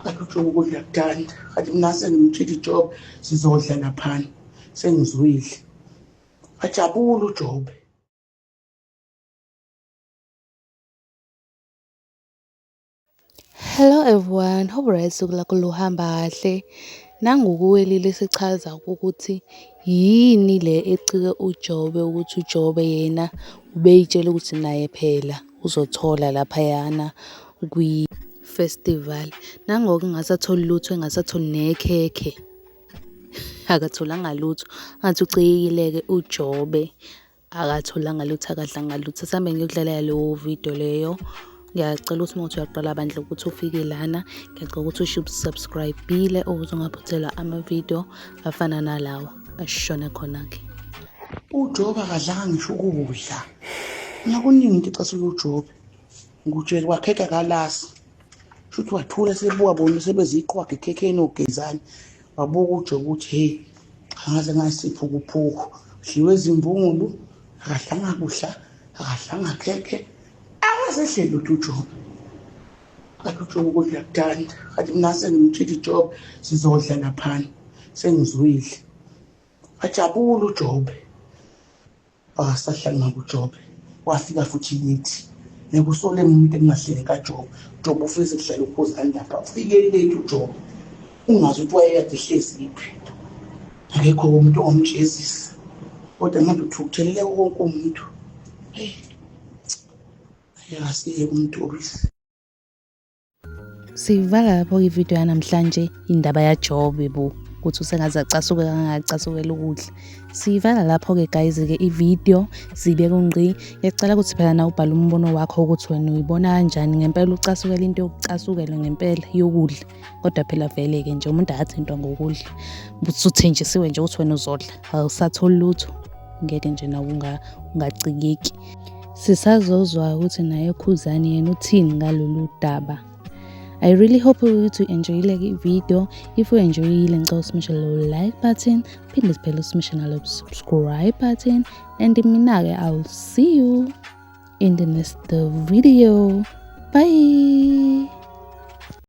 Athi uJobe ukudla kuthanda. Athi mina sengimtshela iJobe sizodla laphana. Sengizwile. Ajabula uJobe. Hello everyone, hope right usuku lakho luhamba kahle. Nangukuwelile sichaza ukuthi yini le ecike uJobe ukuthi uJobe yena ubeyitshela ukuthi naye phela uzothola laphayana kwi-festival. Nangoku engasatholi lutho engasatholi nekhekhe. Akatholanga lutho. Ngathi ucikekile-ke uJobe. Akatholanga lutho akadlanga lutho. Asihambe ngiyokudlalela leyo video leyo. Ngiyacela ukuthi uma uthi uyaqala bandla ukuthi ufike lana, ngiyacela ukuthi ushiye usubscribe-ile ukuze ungaphuthelwa ama-video afana nalawa. Ashone khona-ke. UJobe akadlanga ngisho ukudla. Mina kuningi into ecasula uJobe. Ngikutshela kwakhekha kalasi. Shuthi wathula sebuka bona sebeziqhwaga ekhekheni ogezane. Wabuka uJobe ukuthi hey angaze ngayisiphukuphuku. Dliwe izimbungulu, akadlanga kudla, akadlanga khekhe. Akasehleli lutho uJobe. Athi uJobe ukudla kuthanda. Athi mina sengimtshela iJobe sizodla laphana. Sengizwile. Wajabula uJobe. Akasahlali ngakuJobe. Wafika futhi late. Ngeke usole umuntu engahleli kaJobe. uJobe ufike sekuhlala ukhuzani lapha. Ufike late uJobe. Ungazi ukuthi wayekade ehlezi kephi. Akekho umuntu omjezisa. Kodwa manje uthukuthelele wonke umuntu. Hey. Ayasiye umuntu obisi. Siyivala lapho ividiyo yanamhlanje indaba yaJobe bo ukuthi usengaze acasuke kangakacasukela ukudla. Siyivala lapho-ke guys-ke ividiyo siyibeka ungqi. Ngiyacela ukuthi phela nawe ubhale umbono wakho ukuthi wena uyibona kanjani ngempela ucasukela into yokucasukela ngempela yokudla. Kodwa phela vele-ke nje umuntu akathintwa ngokudla. Usuthenjisiwe nje ukuthi wena uzodla awusatholi lutho. Ngeke nje nawe ungacikeki. Sisazozwa ukuthi naye Khuzani yena uthini ngalolu daba. I really hope ukuthi u-enjoyile i-video. If u-enjoyile ngicela usimishe lo like button, phinde siphele usimishe nalo subscribe button and mina-ke I'll see you in the next video. Bye.